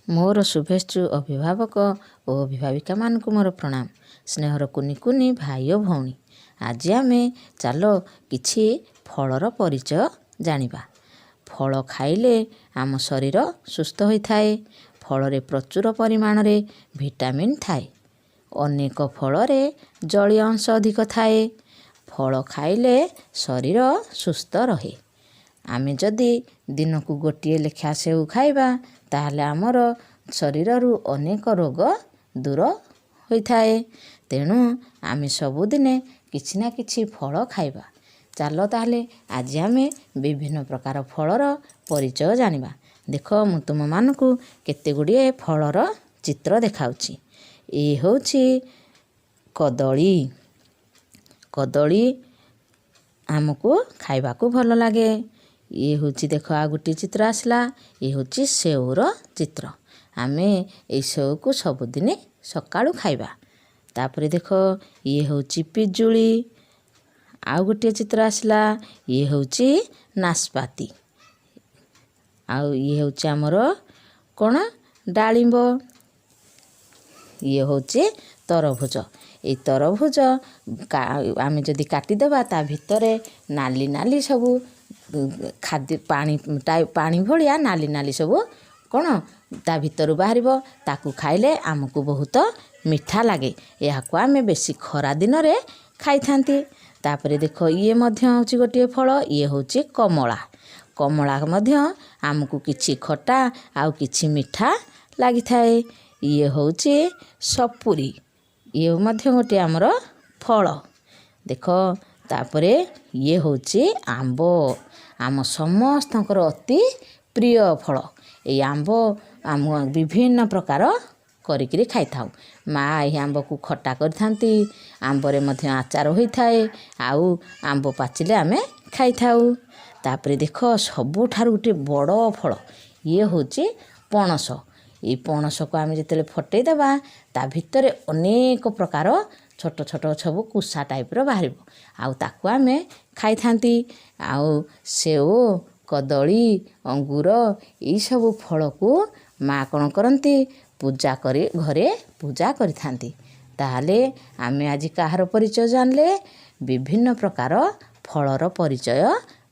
ମୋର ଶୁଭେଚ୍ଛୁ ଅଭିଭାବକ ଓ ଅଭିଭାବିକାମାନଙ୍କୁ ମୋର ପ୍ରଣାମ। ସ୍ନେହର କୁନି କୁନି ଭାଇ ଓ ଭଉଣୀ, ଆଜି ଆମେ ଚାଲ କିଛି ଫଳର ପରିଚୟ ଜାଣିବା। ଫଳ ଖାଇଲେ ଆମ ଶରୀର ସୁସ୍ଥ ହୋଇଥାଏ। ଫଳରେ ପ୍ରଚୁର ପରିମାଣରେ ଭିଟାମିନ୍ ଥାଏ। ଅନେକ ଫଳରେ ଜଳୀୟ ଅଂଶ ଅଧିକ ଥାଏ। ଫଳ ଖାଇଲେ ଶରୀର ସୁସ୍ଥ ରହେ। ଆମେ ଯଦି ଦିନକୁ ଗୋଟିଏ ଲେଖା ସେଉ ଖାଇବା, ତାହେଲେ ଆମର ଶରୀରରୁ ଅନେକ ରୋଗ ଦୂର ହୋଇଥାଏ। ତେଣୁ ଆମେ ସବୁଦିନେ କିଛି ନା କିଛି ଫଳ ଖାଇବା। ଚାଲ ତାହେଲେ ଆଜି ଆମେ ବିଭିନ୍ନ ପ୍ରକାର ଫଳର ପରିଚୟ ଜାଣିବା। ଦେଖ, ମୁଁ ତୁମମାନଙ୍କୁ କେତେ ଗୁଡ଼ିଏ ଫଳର ଚିତ୍ର ଦେଖାଉଛି। ଏ ହେଉଛି କଦଳୀ। କଦଳୀ ଆମକୁ ଖାଇବାକୁ ଭଲ ଲାଗେ। ଇଏ ହେଉଛି, ଦେଖ, ଆଉ ଗୋଟିଏ ଚିତ୍ର ଆସିଲା। ଇଏ ହେଉଛି ସେଉର ଚିତ୍ର। ଆମେ ଏଇ ସେଉକୁ ସବୁଦିନେ ସକାଳୁ ଖାଇବା। ତାପରେ ଦେଖ, ଇଏ ହେଉଛି ପିଜୁଳି। ଆଉ ଗୋଟିଏ ଚିତ୍ର ଆସିଲା। ଇଏ ହେଉଛି ନାସପାତି। ଆଉ ଇଏ ହେଉଛି ଆମର କ'ଣ? ଡାଳିମ୍ବ। ଇଏ ହେଉଛି ତରଭୁଜ। ଏଇ ତରଭୁଜ ଆମେ ଯଦି କାଟିଦେବା, ତା ଭିତରେ ନାଲି ନାଲି ସବୁ ଖାଦ୍ୟ, ପାଣି ପାଣି ଭଳିଆ ନାଲି ନାଲି ସବୁ କ'ଣ ତା ଭିତରୁ ବାହାରିବ। ତାକୁ ଖାଇଲେ ଆମକୁ ବହୁତ ମିଠା ଲାଗେ। ଏହାକୁ ଆମେ ବେଶୀ ଖରା ଦିନରେ ଖାଇଥାନ୍ତି। ତାପରେ ଦେଖ, ଇଏ ମଧ୍ୟ ହେଉଛି ଗୋଟିଏ ଫଳ। ଇଏ ହେଉଛି କମଳା। କମଳା ମଧ୍ୟ ଆମକୁ କିଛି ଖଟା ଆଉ କିଛି ମିଠା ଲାଗିଥାଏ। ଇଏ ହେଉଛି ସପୁରୀ। ଇଏ ମଧ୍ୟ ଗୋଟିଏ ଆମର ଫଳ। ଦେଖ, ତାପରେ ଇଏ ହେଉଛି ଆମ୍ବ, ଆମ ସମସ୍ତଙ୍କର ଅତି ପ୍ରିୟ ଫଳ। ଏଇ ଆମ୍ବ ଆମ ବିଭିନ୍ନ ପ୍ରକାର କରିକିରି ଖାଇଥାଉ। ମା ଏହି ଆମ୍ବକୁ ଖଟା କରିଥାନ୍ତି। ଆମ୍ବରେ ମଧ୍ୟ ଆଚାର ହୋଇଥାଏ। ଆଉ ଆମ୍ବ ପାଚିଲେ ଆମେ ଖାଇଥାଉ। ତାପରେ ଦେଖ, ସବୁଠାରୁ ଗୋଟିଏ ବଡ଼ ଫଳ, ଇଏ ହେଉଛି ପଣସ। ଏଇ ପଣସକୁ ଆମେ ଯେତେବେଳେ ଫଟେଇ ଦେବା, ତା ଭିତରେ ଅନେକ ପ୍ରକାର ଛୋଟ ଛୋଟ ସବୁ କୁସା ଟାଇପ୍ର ବାହାରିବ ଆଉ ତାକୁ ଆମେ ଖାଇଥାନ୍ତି। ଆଉ ସେଓ, କଦଳୀ, ଅଙ୍ଗୁର, ଏଇସବୁ ଫଳକୁ ମା କ'ଣ କରନ୍ତି? ପୂଜା କରି ଘରେ ପୂଜା କରିଥାନ୍ତି। ତାହେଲେ ଆମେ ଆଜି କାହାର ପରିଚୟ ଜାଣିଲେ? ବିଭିନ୍ନ ପ୍ରକାର ଫଳର ପରିଚୟ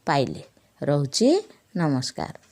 ପାଇଲେ। ରହୁଛି, ନମସ୍କାର।